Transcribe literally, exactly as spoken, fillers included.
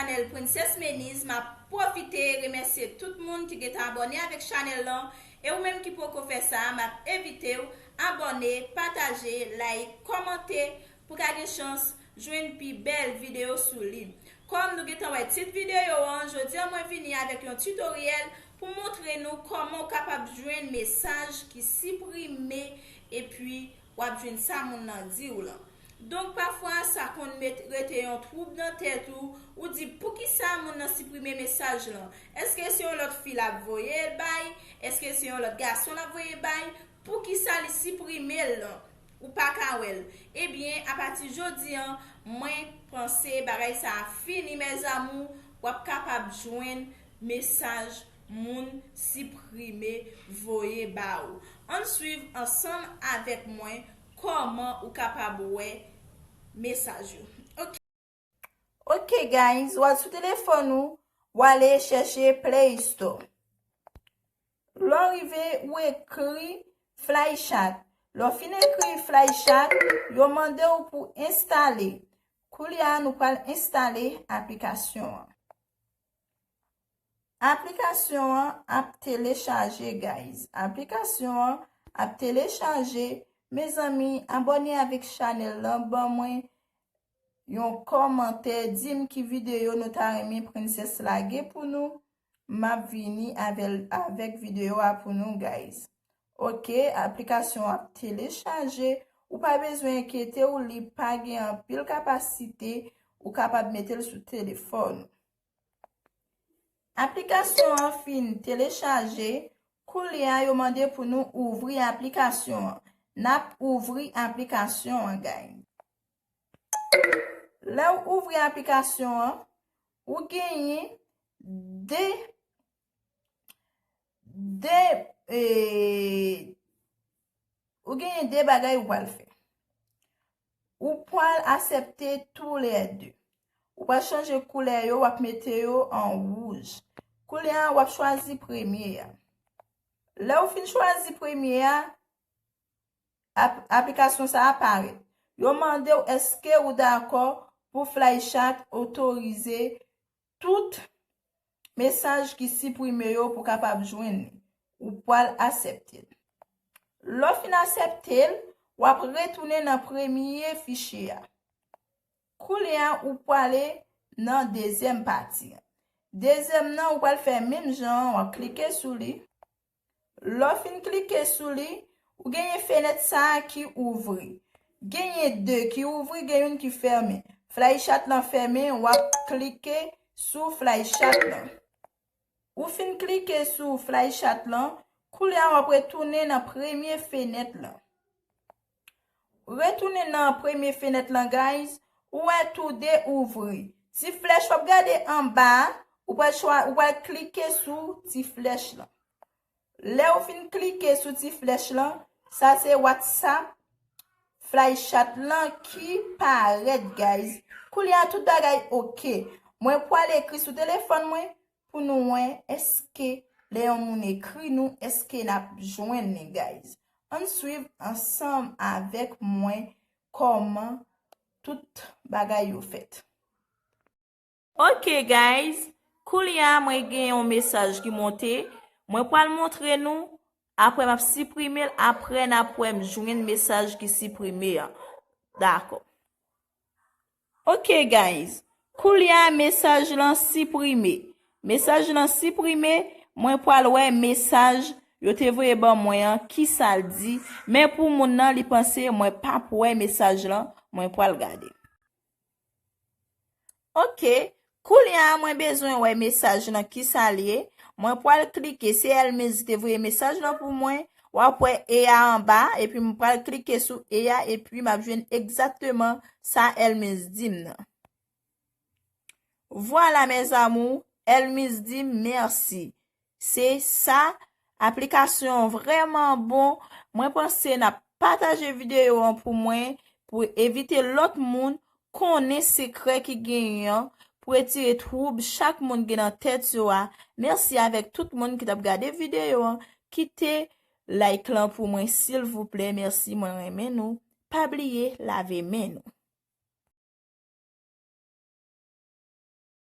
Chanèl Princess Meniz, m ap pwofite remèsye tout moun ki gentan abòne avèk chanèl lan. E ou menm ki poko fè sa, m ap envite w abòne, pataje, like, kòmante pou ka gen chans jwenn pi bèl videyo sou li. Kòm nou gentan wè tit videyo an, jodi a mwen vini avèk yon tutoriel pou montre nou kòman w kapab jwenn mesaj ki siprime epi w ap jwenn sa moun nan di w lan. Donk, pafwa, sa konn met, rete yon twoub nan tèt ou, ou di, "Poukisa moun nan siprime mesaj lan? Èske se yon lòt fi l ap voye l bay? Èske se yon lòt gason l ap voye bay? Poukisa li siprime l lan?" Ou pa ka wè l. Ebyen, apati jodi an, mwen panse bagay sa a fini, mes amours, w ap kapab jwenn mesaj moun siprime voye ba ou. Ann swiv ansanm avèk mwen kòman ou kapab wè mesaj yo. Ok. Ok, guys, w al sou telefòn ou, w ale chèche Play Store. Lè w rive, ou ekri Flychat. Lè w fin ekri Flychat, yo mande w pou enstale. Koulye a, nou pral enstale aplikasyon an. Aplikasyon an ap telechaje, guys. Aplikasyon an ap telechaje. Mezanmi, abòne avèk chanèl lan, ban mwen yon kòmantè, di m ki videyo nou ta renmen Princess lage pou nou. M ap vini avè l, avèk videyo a pou nou, guys. Ok, aplikasyon ap telechaje. Ou pa bezwen enkyete w, li pa gen anpil kapasite. Ou kapab mete l sou telefòn ou. Aplikasyon an fin telechaje. Koulye a, yo mande pou nou ouvri aplikasyon an. N ap ouvri aplikasyon an, guys. Lè w ouvri aplikasyon an, ou genyen de, de, e, ou genyen de bagay ou pral fè. Ou pral aksepte toulède. Ou pral chanje koulè yo, w ap mete yo an wouj. Koulye a, w ap chwazi premye a. Lè w fin chwazi premye a, ap-, aplikasyon sa a parèt. Yo mande w èske ou dakò pou Flychat otorize tout mesaj ki siprime yo pou kapab jwenn li. Ou pral aksepte l. Lè w fin aksepte l, w ap retounen nan premye fichye a. Koulye a, ou prale nan dezyèm pati an. Dezyèm nan, ou pral fè menm jan an, w ap klike sou li. Lè w fin klike sou li, ou genyen fenèt sa a ki ouvri. Genyen de ki ouvri, gen youn ki fèmen. Flychat lan fèmen, w ap klike sou Flychat lan. Ou fin klike sou Flychat lan, koulye a w ap retounen nan premye fenèt lan. Retounen nan premye fenèt lan, guys, ou wè tou de ouvri. Ti flèch w ap gade anba a, ou pral chwa-, ou pral klike sou ti flèch lan. Lè ou fin klike sou ti flèch lan, sa se WhatsApp Flychat lan ki parèt, guys. Koulye a tout bagay ok. Mwen pral ekri sou telefòn mwen pou nou wè èske lè yon moun ekri nou, èske n ap jwenn li, guys. Ann swiv ansanm avèk mwen kòman tout bagay yo fèt. Ok, guys, koulye a mwen gen yon mesaj ki monte. Mwen pral montre nou, apre m ap siprime l, apre n ap wè m jwenn mesaj ki siprime an. Dakò. Ok, guys, koulye a mesaj lan siprime. Mesaj lan siprime, mwen pral wè mesaj yo te voye ban mwen an, kisa l di, men pou moun nan, li panse mwen p ap wè mesaj lan, mwen pral gade. Ok, koulye a mwen bezwen wè mesaj lan kisa l ye. Mwen pral klike, se Elmiz ki te voye mesaj lan pou mwen. W ap wè e a anba, epi mwen pral klike sou e a, epi m ap jwenn egzakteman sa Elmiz di m nan. Vwala, mes amours, Elmiz di m mèsi. Se sa, aplikasyon an vrèman bon. Mwen panse n ap pataje videyo an pou mwen, pou evite lòt moun konnen sekrè ki genyen an, pou retire twoub chak moun gen nan tèt yo a. Mèsi avèk tout moun ki t ap gade videyo an. Kite like lan pou mwen, silvouplè. Mèsi, mwen renmen nou. Pa bliye lave men nou.